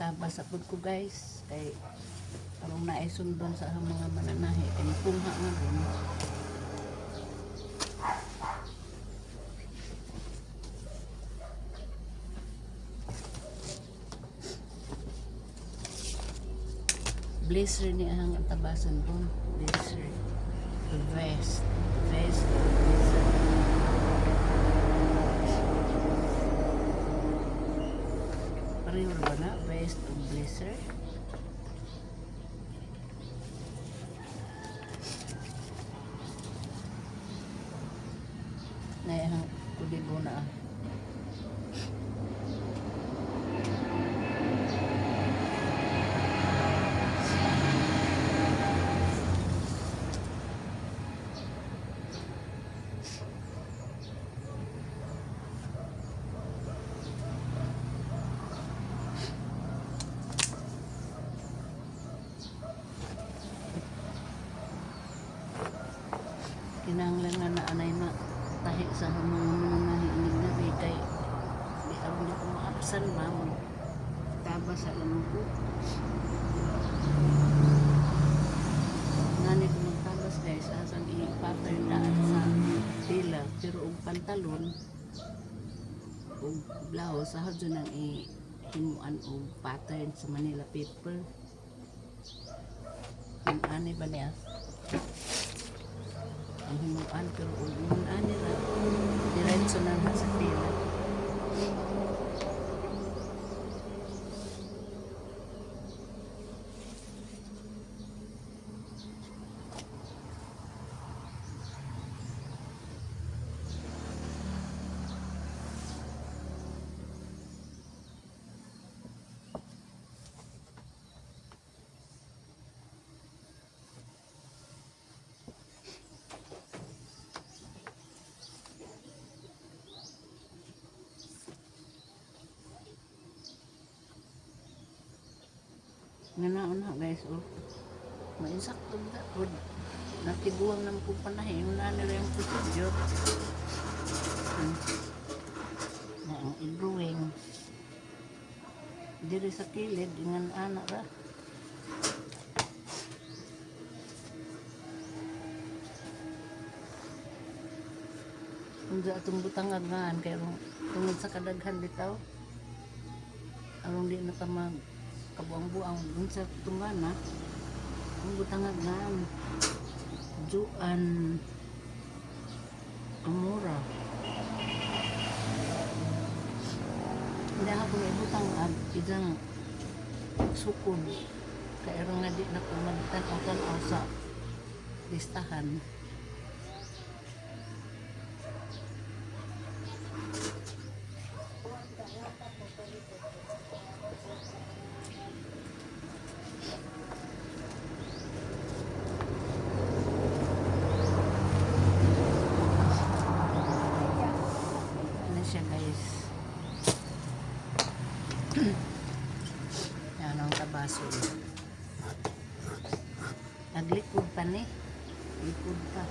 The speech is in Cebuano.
Tabas sa pud ko, guys, kay arong naay sundon sa ahang mga mananahi kay mapungha nga ron. Blazer ni ahang tabasan ron. Blazer. Vest. Vest. Blazer. Pareho ra ba na? Vest o blazer? Naihang kudigo na ah. Kinahanglan nga na anay ma tahi sa mga mananahi ni gabi kay di aron di ko maabsan ba mo taba sa lamang ko. Ngani ko magtabas, guys, asang i-pattern daan sa tela, pero og pantalon og blouse sa hadyo nang i-himuan og pattern sa Manila paper. Ang ani ba niya? Ang himuan, pero og ingon ani ra diretso na na sa tela. Nga na guys, oh. Mainsakto ba pod. Natiguang naman ko panahin na nila yung procedure. Na ang i-drawing. Diri sa kilid, ingan ana ra. Unsa atong butangag ngan kay tungod sa kadaghan bitaw. Aron di na ta mag kabuang-buang unsa tungana. Ang butangag ngan. Juan Amora. Hindi ako ibutang ag isang sukod. Kaya nga di na ko magtanaw-tanaw sa listahan. Ano siya, guys? Yan ang tabaso. Naglikod pa ni. Likod pa.